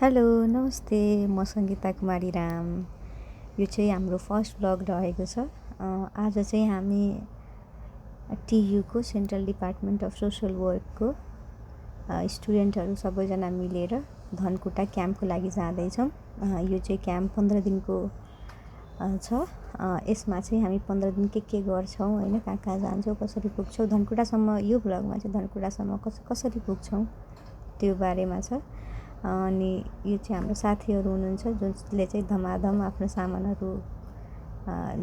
Hello नमस्ते, म सङ्गीता कुमारी राम। यो चाहिँ हाम्रो फर्स्ट ब्लग रहेको छ। आज चाहिँ हामी टियुको सेन्ट्रल डिपार्टमेन्ट अफ सोसल वर्कको स्टुडेन्टहरू सबैजना मिलेर धनकुटा क्याम्पको लागि जाँदैछौँ। यो चाहिँ क्याम्प 15 दिनको छ। यसमा चाहिँ हामी 15 दिन के गर्छौँ होइन, कहाँ कहाँ जान्छौँ, कसरी पुग्छौँ धनकुटासम्म। यो ब्लगमा चाहिँ धनकुटासम्म कसरी पुग्छौँ त्यो बारेमा छ। अनि यो चाहिँ हाम्रो साथीहरू हुनुहुन्छ जसले चाहिँ धमाधम आफ्नो सामानहरू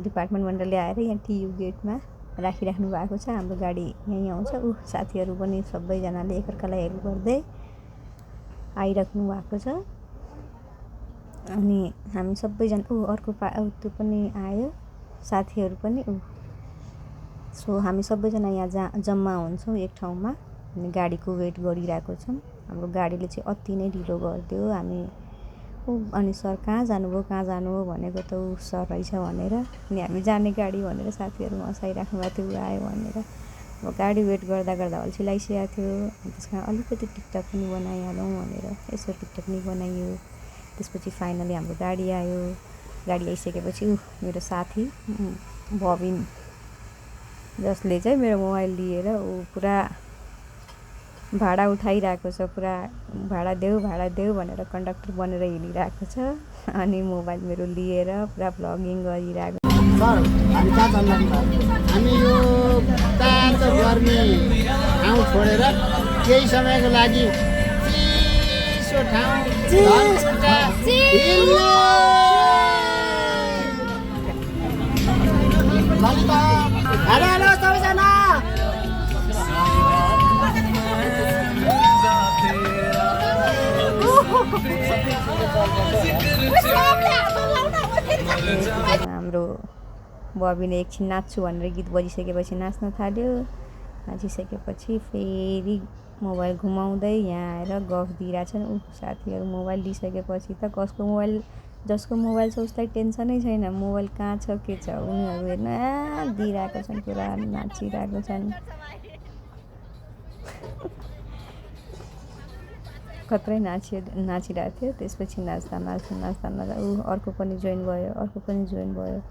डिपार्टमेन्टबाट ल्याएर यहाँ टियु गेटमा राखिराख्नु भएको छ। हाम्रो गाडी यहीँ आउँछ। साथीहरू पनि सबैजनाले एकअर्कालाई हेल्प गर्दै आइराख्नु भएको छ। अनि हामी सबैजना अर्को त्यो पनि आयो, साथीहरू पनि सो हामी सबैजना यहाँ जम्मा हुन्छौँ एक ठाउँमा अनि गाडीको वेट गरिरहेको छौँ। हाम्रो गाडीले चाहिँ अति नै ढिलो गरिदियो। हामी अनि सर कहाँ जानुभयो भनेको त सर रहेछ भनेर, अनि हामी जाने गाडी भनेर साथीहरू हँसाइराख्नु भएको थियो आयो भनेर। अब गाडी वेट गर्दा अल्छी लागिसकेको थियो। त्यसमा अलिकति टिकटक पनि बनाइहालौँ भनेर यसो टिकटक पनि बनाइयो। त्यसपछि फाइनली हाम्रो गाडी आयो। गाडी आइसकेपछि मेरो साथी बबिन, जसले चाहिँ मेरो मोबाइल लिएर पुरा भाडा उठाइरहेको छ। पुरा भाडा देऊ भनेर कन्डक्टर बनेर हिँडिरहेको छ। अनि मोबाइल मेरो लिएर पुरा भ्लगिङ गरिरहेको छ। सर हामी कहाँ जान्नु भयो? हामी यो तातो गर्मी ठाउँ छोडेर केही समयको लागि चिसो ठाउँ धनकुटा हिल्ने। ललिता हेलो सबैजना, हाम्रो बबीले एकछिन नाच्छु भनेर गीत बजिसकेपछि नाच्न थाल्यो। नाचिसकेपछि फेरि मोबाइल घुमाउँदै यहाँ आएर गफ दिइरहेछन्। साथीहरू मोबाइल लिइसकेपछि त जसको मोबाइल छ उसलाई टेन्सनै छैन, मोबाइल कहाँ छ के छ उनीहरू हेर्न दिइरहेको छन्, पुरा नाचिरहेको छन्। कत्रै नाचिरहेको थियो। त्यसपछि नाच्दा अर्को पनि जोइन भयो।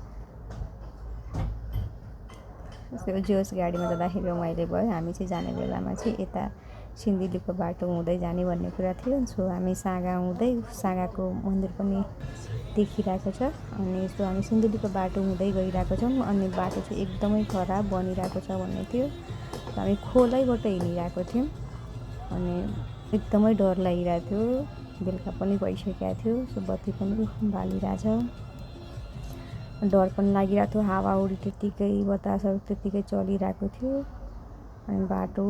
जोस गाडीमा जाँदाखेरि रमाइलो भयो। हामी चाहिँ जाने बेलामा चाहिँ यता सिन्धुलीको बाटो हुँदै जाने भन्ने कुरा थियो। सो हामी सागाको मन्दिर पनि देखिरहेको छ। अनि यस्तो हामी सिन्धुलीको बाटो हुँदै गइरहेको छौँ। अनि बाटो चाहिँ एकदमै खराब बनिरहेको छ भन्ने थियो। हामी खोलैबाट हिँडिरहेको थियौँ अनि एकदमै डर लागिरहेको थियो। बेलुका पनि भइसकेको थियो। सो बत्ती पनि बालिरहेछ, डर पनि लागिरहेको थियो। हावाहुरी त्यत्तिकै, बतासहरू त्यत्तिकै चलिरहेको थियो। अनि बाटो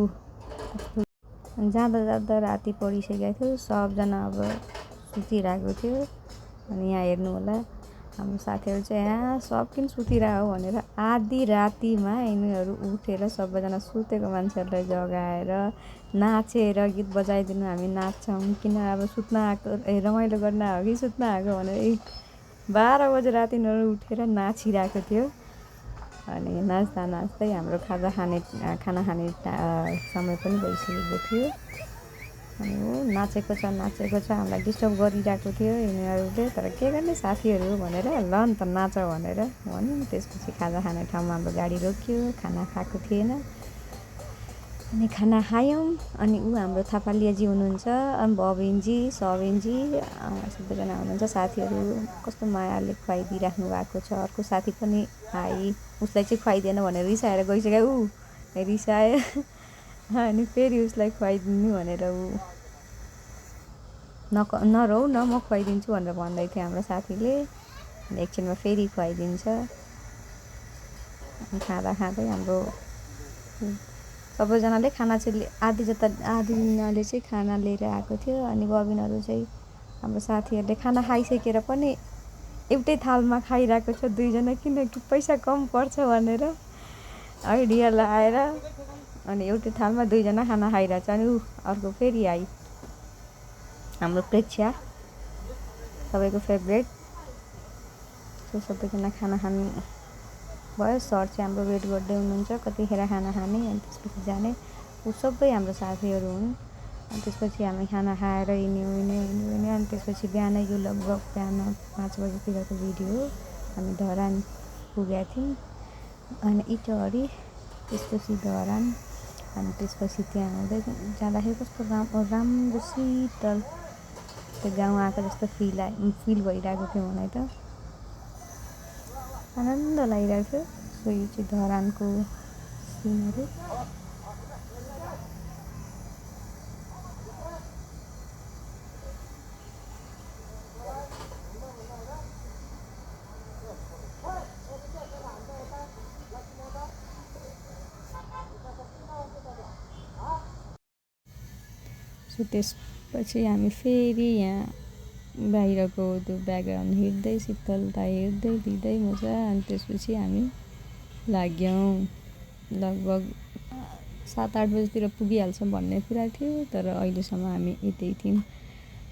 जाँदा राति परिसकेको थियो। सबजना अब सुतिरहेको थियो। अनि यहाँ हेर्नु होला, हाम्रो साथीहरू चाहिँ यहाँ सब किन सुतिरहेको भनेर आधी रातिमा यिनीहरू उठेर सबैजना सुतेको मान्छेहरूलाई जगाएर नाचेर गीत बजाइदिनु, हामी नाच्छौँ किन अब सुत्न आएको रमाइलो गर्न आयो कि सुत्न आएको भनेर 12 बजे राति यिनीहरू उठेर नाचिरहेको थियो। अनि नाच्दै हाम्रो खाना खाने समय पनि भइसकेको थियो। अनि नाचेको छ हामीलाई डिस्टर्ब गरिरहेको थियो यिनीहरूले। तर के गर्ने, साथीहरू भनेर ल नि त नाच भनेर भन्यो। त्यसपछि खाजा खाने ठाउँमा हाम्रो गाडी रोक्यो। खाना खाएको थिएन। अनि खाना खायौँ। अनि हाम्रो थापालियाजी हुनुहुन्छ, बबिनजी, सबिनजी सबैजना हुनुहुन्छ। साथीहरू कस्तो मायाले खुवाइदिइराख्नु भएको छ। अर्को साथी पनि आई, उसलाई चाहिँ खुवाइदिएन भनेर रिसाएर गइसक्यो। रिसायो अनि फेरि उसलाई खुवाइदिनु भनेर नरौ न म खुवाइदिन्छु भनेर भन्दै थियो हाम्रो साथीले। अनि एकछिनमा फेरि खुवाइदिन्छ। खाँदै हाम्रो सबैजनाले खाना चाहिँ आधीजनाले चाहिँ खाना लिएर आएको थियो। अनि बबिनहरू चाहिँ हाम्रो साथीहरूले खाना खाइसकेर पनि एउटै थालमा खाइरहेको छ दुईजना, किनकि पैसा कम पर्छ भनेर आइडिया लगाएर। अनि एउटै थालमा दुईजना खाना खाइरहेछ। अनि अर्को फेरि आई हाम्रो प्रेक्षा, सबैको फेभरेट। सो सबैजना खाना खानु भयो। सर चाहिँ हाम्रो वेट गर्दै हुनुहुन्छ कतिखेर खाना खाने अनि त्यसपछि जाने। सबै हाम्रो साथीहरू हुन्। त्यसपछि हामी खाना खाएर हिँड्यौँ अनि त्यसपछि बिहान यो लगभग बिहान 5 बजीतिरको भिडियो हो। हामी धरान पुगेका थियौँ अनि इटहरी, त्यसपछि धरान, अनि त्यसपछि त्यहाँ हुँदै जाँदाखेरि कस्तो राम्रो शीतल त्यो गाउँ आएको जस्तो फिल भइरहेको थियो मलाई त, आनन्द लागिरहेको थियो। सो यो चाहिँ धरानको सिनहरू। सो त्यसपछि हामी फेरि यहाँ बाहिरको त्यो ब्याकग्राउन्ड हेर्दै शीतलता हेर्दै लिँदै मजा, अनि त्यसपछि हामी लाग्यौँ। लगभग 7-8 बजीतिर पुगिहाल्छौँ भन्ने कुरा थियो, तर अहिलेसम्म हामी यतै थियौँ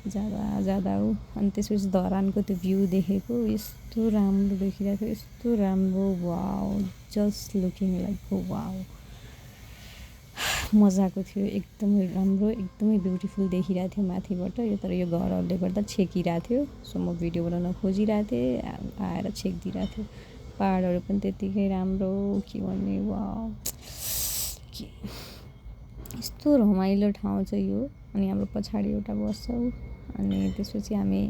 जाँदा हो। अनि त्यसपछि धरानको त्यो भ्यू देखेको यस्तो राम्रो देखिरहेको थियो, यस्तो राम्रो, wow, just looking like wow, मजाको थियो, एकदमै राम्रो, एकदमै ब्युटिफुल देखिरहेको थियो माथिबाट। यो तर यो घरहरूले गर्दा छेकिरहेको थियो, सो म भिडियो बनाउन खोजिरहेको थिएँ, आएर छेकिदिरहेको थियो। पहाडहरू पनि त्यत्तिकै राम्रो, के भन्ने, वाउ, के यस्तो रमाइलो ठाउँ चाहिँ यो। अनि हाम्रो पछाडि एउटा बस छ, अनि त्यसपछि हामी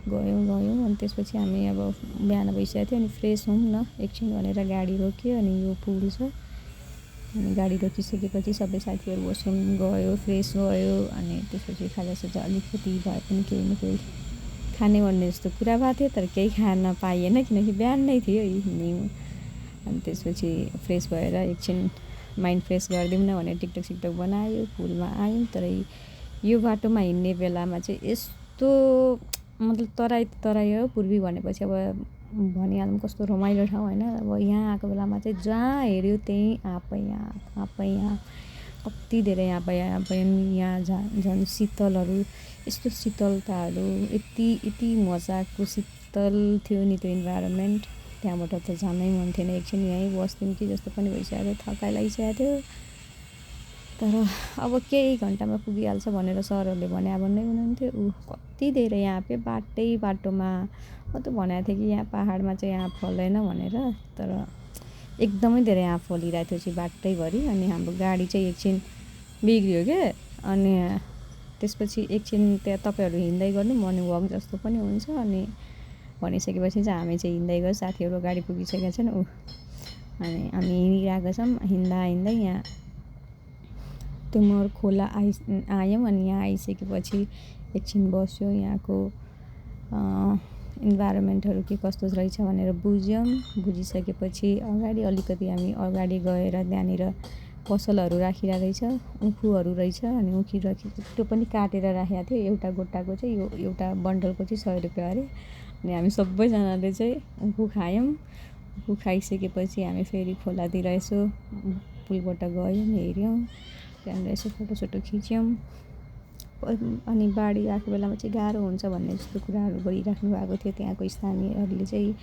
गयौँ अनि त्यसपछि हामी अब बिहान भइसकेको थियो, अनि फ्रेस हौँ न एकछिन भनेर गाडी रोक्यो। अनि यो पुल छ, अनि गाडी रोकिसकेपछि सबै साथीहरू वासरुम गयो, फ्रेस भयो, अनि त्यसपछि खाजासाजा अलिकति भए पनि केही न केही खाने भन्ने जस्तो कुरा भएको थियो, तर केही खान पाइएन किनकि बिहान नै थियो हिँड्यौँ। अनि त्यसपछि फ्रेस भएर एकछिन माइन्ड फ्रेस गरिदिउँ न भनेर टिकटक सिकटक बनायो, पुलमा आयौँ। तर यो बाटोमा हिँड्ने बेलामा चाहिँ यस्तो मतलब तराई हो, पूर्वी भनेपछि अब भनिहालौँ कस्तो रमाइलो ठाउँ होइन। अब यहाँ आएको बेलामा चाहिँ जहाँ हेऱ्यो त्यहीँ आँपै कति धेरै आँपै यहाँ झन् शीतलहरू, यस्तो शीतलताहरू, यति मजाको शीतल थियो नि त्यो इन्भाइरोमेन्ट। त्यहाँबाट त जानै मन थिएन, एकछिन यहीँ बस्थ्यौँ कि जस्तो पनि भइसकेको थियो, थकाइ लागिसकेको थियो। तर अब केही घन्टामा पुगिहाल्छ भनेर सरहरूले भन्दै हुनुहुन्थ्यो। कति धेरै आँपे बाटोमा, म त भनेको थिएँ कि यहाँ पहाडमा चाहिँ आँप फल्दैन भनेर, तर एकदमै धेरै आँप फलिरहेको थियो चाहिँ बाटैभरि। अनि हाम्रो गाडी चाहिँ एकछिन बिग्रियो क्या, अनि त्यसपछि एकछिन त्यहाँ तपाईँहरू हिँड्दै गर्नु, मर्निङ वाक जस्तो पनि हुन्छ। अनि भनिसकेपछि चाहिँ हामी चाहिँ हिँड्दै गयो, साथीहरू गाडी पुगिसकेका छन् अनि हामी हिँडिरहेको छौँ। हिँड्दै यहाँ तुमर खोला आयौँ। अनि यहाँ आइसकेपछि एकछिन बस्यो, यहाँको इन्भाइरोमेन्टहरू के कस्तो रहेछ भनेर बुझिसकेपछि अलिकति हामी अगाडि गएर त्यहाँनिर पसलहरू राखिरहेको रहेछ, उखुहरू रहेछ। अनि उखु त्यो पनि काटेर राखेको थियो, एउटा गोटाको चाहिँ यो एउटा बन्डलको चाहिँ 100 रुपियाँ अरे। अनि हामी सबैजनाले चाहिँ उखु खायौँ। उखु खाइसकेपछि हामी फेरि खोलातिर यसो पुलबाट गयौँ, हेऱ्यौँ, त्यहाँनिर यसो फोटोसोटो खिच्यौँ। अनि बाढी आएको बेलामा चाहिँ गाह्रो हुन्छ भन्ने जस्तो कुराहरू गरिराख्नु भएको थियो त्यहाँको स्थानीयहरूले चाहिँ।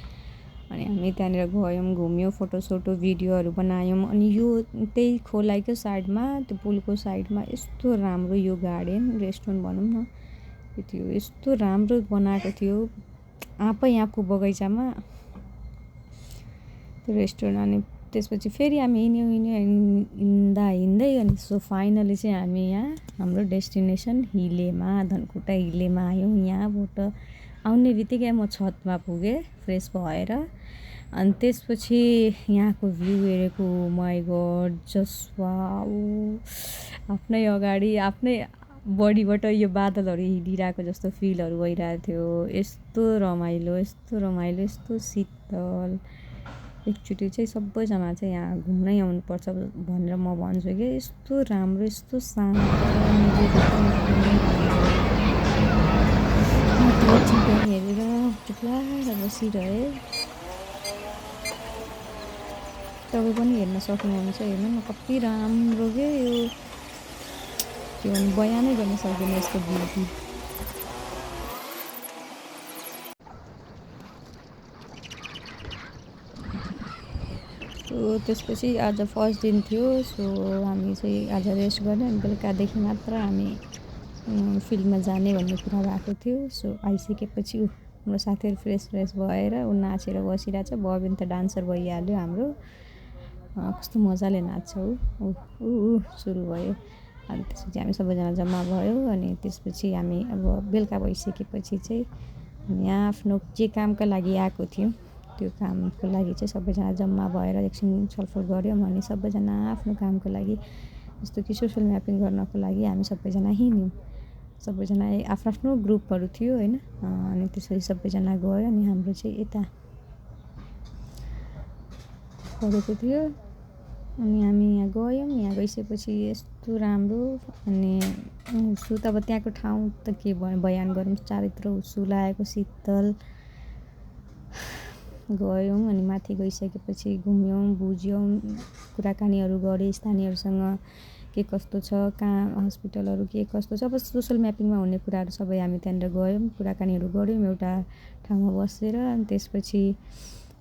अनि हामी त्यहाँनिर गयौँ, घुम्यौँ, फोटोसोटो भिडियोहरू बनायौँ। अनि यो त्यही खोलाको साइडमा, त्यो पुलको साइडमा यस्तो राम्रो यो गार्डन रेस्टुरेन्ट भनौँ न, त्यो थियो, यस्तो राम्रो बनाएको थियो, आँपको बगैँचामा त्यो रेस्टुरेन्ट। अनि त्यसपछि फेरि हामी हिँड्दै अनि सो फाइनली चाहिँ हामी यहाँ हाम्रो डेस्टिनेसन हिलेमा, धनकुटा हिलेमा आयौँ। यहाँबाट आउने बित्तिकै म छतमा पुगेँ फ्रेस भएर। अनि त्यसपछि यहाँको भ्यू हेरेको, माई गड, जस्ट वाउ, आफ्नै अगाडि आफ्नै बडीबाट यो बादलहरू हिँडिरहेको जस्तो फिलहरू भइरहेको थियो। यस्तो रमाइलो, यस्तो शीतल। एकचोटि चाहिँ सबैजना चाहिँ यहाँ घुम्नै आउनुपर्छ भनेर म भन्छु कि यस्तो राम्रो, यस्तो शान्त, हेरेर चुप्लाएर बसिरहे। तपाईँ पनि हेर्न सक्नुहुन्छ, हेर्नु न कति राम्रो के यो, के भन्नु, बयानै गर्न सक्दैन यस्तो ब्युटी। सो त्यसपछि आज फर्स्ट दिन थियो, सो हामी चाहिँ आज रेस्ट गऱ्यौँ। अनि बेलुकादेखि मात्र हामी फिल्डमा जाने भन्ने कुरा भएको थियो। सो आइसकेपछि हाम्रो साथीहरू फ्रेस भएर ऊ नाचेर बसिरहेछ। बबिन त डान्सर भइहाल्यो हाम्रो। कस्तो मजाले नाच्छ ऊ सुरु भयो। अनि त्यसपछि हामी सबैजना जम्मा भयौँ। अनि त्यसपछि हामी अब बेलुका भइसकेपछि चाहिँ हामी आफ्नो जे कामका लागि आएको थियौँ त्यो कामको लागि चाहिँ सबैजना जम्मा भएर एकछिन छलफल गऱ्यौँ। अनि सबैजना आफ्नो कामको लागि जस्तो कि सोसल म्यापिङ गर्नको लागि हामी सबैजना हिँड्यौँ। सबैजना आफ्नो आफ्नो ग्रुपहरू थियो होइन। अनि त्यसपछि सबैजना गयो। अनि हाम्रो चाहिँ यता परेको थियो। अनि हामी यहाँ गयौँ। यहाँ गइसकेपछि यस्तो राम्रो। अनि हुस्सु त अब त्यहाँको ठाउँ त के बयान गरौँ, चारैतिर हुस्सु लागेको शीतल। गयौँ अनि माथि गइसकेपछि घुम्यौँ, बुझ्यौँ, कुराकानीहरू गऱ्यौँ स्थानीयहरूसँग के कस्तो छ, कहाँ हस्पिटलहरू के कस्तो छ। अब सोसल म्यापिङमा हुने कुराहरू सबै हामी त्यहाँनिर गयौँ, कुराकानीहरू गऱ्यौँ एउटा ठाउँमा बसेर। अनि त्यसपछि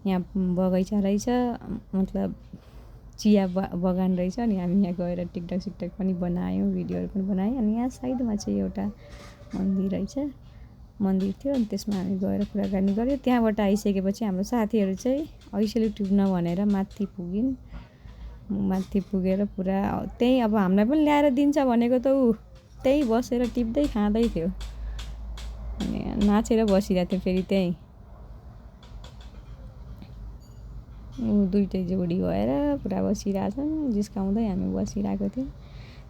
यहाँ बगैँचा रहेछ, मतलब चिया बगान रहेछ। अनि हामी यहाँ गएर टिकटक सिकटक पनि बनायौँ, भिडियोहरू पनि बनायौँ। अनि यहाँ साइडमा चाहिँ एउटा मन्दिर थियो। अनि त्यसमा हामी गएर कुराकानी गऱ्यौँ। त्यहाँबाट आइसकेपछि हाम्रो साथीहरू चाहिँ ऐसेलु टिप्न भनेर माथि पुगिन्। माथि पुगेर पुरा त्यहीँ अब हामीलाई पनि ल्याएर दिन्छ भनेको त ऊ त्यहीँ बसेर टिप्दै खाँदै थियो। अनि नाचेर बसिरहेको थियो फेरि त्यहीँ। ऊ दुइटै जोडी भएर पुरा बसिरहेछन्, जिस्काउँदै हामी बसिरहेको थियौँ।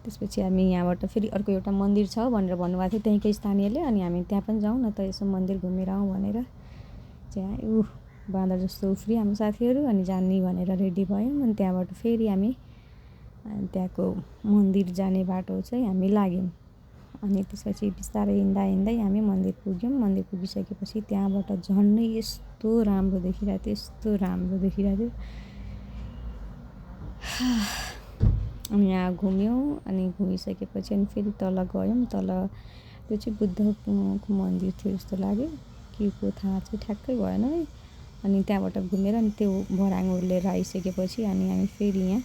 त्यसपछि हामी यहाँबाट फेरि अर्को एउटा मन्दिर छ भनेर भन्नुभएको थियो त्यहीँकै स्थानीयले। अनि हामी त्यहाँ पनि जाउँ न त, यसो मन्दिर घुमेर आउँ भनेर चाहिँ बाँदर जस्तो उफ्री हाम्रो साथीहरू। अनि जाने भनेर रेडी भयौँ। अनि त्यहाँबाट फेरि हामी त्यहाँको मन्दिर जाने बाटो चाहिँ हामी लाग्यौँ। अनि त्यसपछि बिस्तारै हिँड्दै हामी मन्दिर पुग्यौँ। मन्दिर पुगिसकेपछि त्यहाँबाट झन्डै यस्तो राम्रो देखिरहेको थियो। अनि यहाँ घुम्यौँ। अनि घुमिसकेपछि अनि फेरि तल गयौँ। तल त्यो चाहिँ बुद्धको मन्दिर थियो जस्तो लाग्यो, के को थाहा चाहिँ ठ्याक्कै भएन है। अनि त्यहाँबाट घुमेर अनि त्यो भराङहरू लिएर आइसकेपछि अनि हामी फेरि यहाँ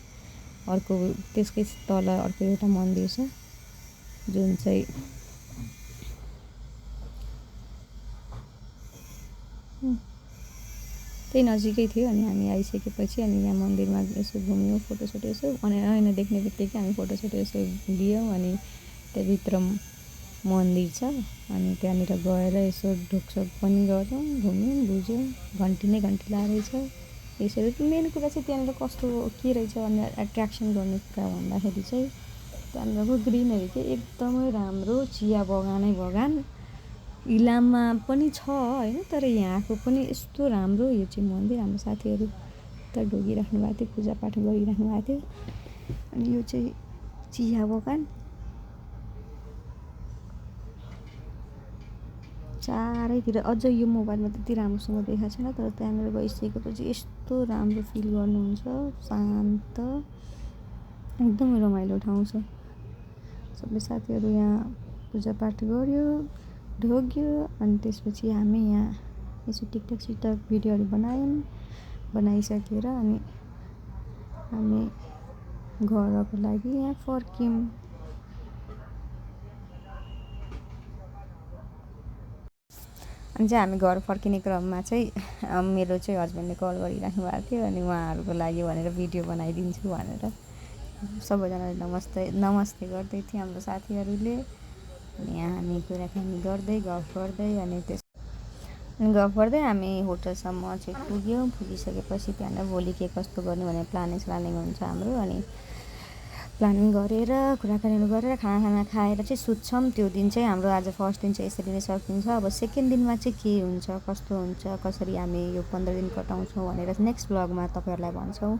अर्को त्यसकै तल अर्को एउटा मन्दिर छ जुन चाहिँ त्यही नजिकै थियो। अनि हामी आइसकेपछि अनि यहाँ मन्दिरमा यसो घुम्यौँ, फोटोसोटो यसो ऐना देख्ने बित्तिकै हामी फोटोसोटो यसो लियौँ। अनि त्यहाँभित्र मन्दिर छ। अनि त्यहाँनिर गएर यसो ढोकसोक पनि गऱ्यौँ, घुम्यौँ, बुझ्यौँ। घन्टी लाएछ यसरी। मेन कुरा चाहिँ त्यहाँनिर कस्तो के रहेछ भने एट्र्याक्सन गर्ने कुरा भन्दाखेरि चाहिँ त्यहाँनिरको ग्रिनरी चाहिँ एकदमै राम्रो। चिया बगान इलाममा पनि छ होइन, तर यहाँको पनि यस्तो राम्रो। यो चाहिँ मन्दिर हाम्रो साथीहरू त ढोगिराख्नु भएको थियो, पूजापाठ गरिराख्नु भएको थियो। अनि यो चाहिँ चिया बगान चारैतिर। अझ यो मोबाइलमा त्यति राम्रोसँग देखाएको छैन, तर त्यहाँनिर गइसकेपछि यस्तो राम्रो फिल गर्नुहुन्छ। शान्त, एकदमै रमाइलो ठाउँ छ। सबै साथीहरू यहाँ पूजापाठ गर्यो, ढोग्यो। अनि त्यसपछि हामी यहाँ यसो टिकटक सिकटक भिडियोहरू बनाइसकेर अनि हामी घरको लागि यहाँ फर्क्यौँ। अनि चाहिँ हामी घर फर्किने क्रममा चाहिँ मेरो चाहिँ हस्बेन्डले कल गरिराख्नु भएको थियो। अनि उहाँहरूको लागि भनेर भिडियो बनाइदिन्छु भनेर सबैजनाले नमस्ते गर्दै थियो हाम्रो साथीहरूले। अनि यहाँ हामी कुराकानी गर्दै गफ गर्दै हामी होटलसम्म चाहिँ पुग्यौँ। पुगिसकेपछि त्यहाँनिर भोलि के कस्तो गर्ने भनेर प्लानिङ हुन्छ हाम्रो। अनि प्लानिङ गरेर कुराकानीहरू गरेर खाना खाएर चाहिँ सुत्छौँ। त्यो दिन चाहिँ हाम्रो आज फर्स्ट दिन चाहिँ यसरी नै सकिन्छ। अब सेकेन्ड दिनमा चाहिँ के हुन्छ, कस्तो हुन्छ, कसरी हामी यो 15 दिन कटाउँछौँ भनेर नेक्स्ट ब्लगमा तपाईँहरूलाई भन्छौँ।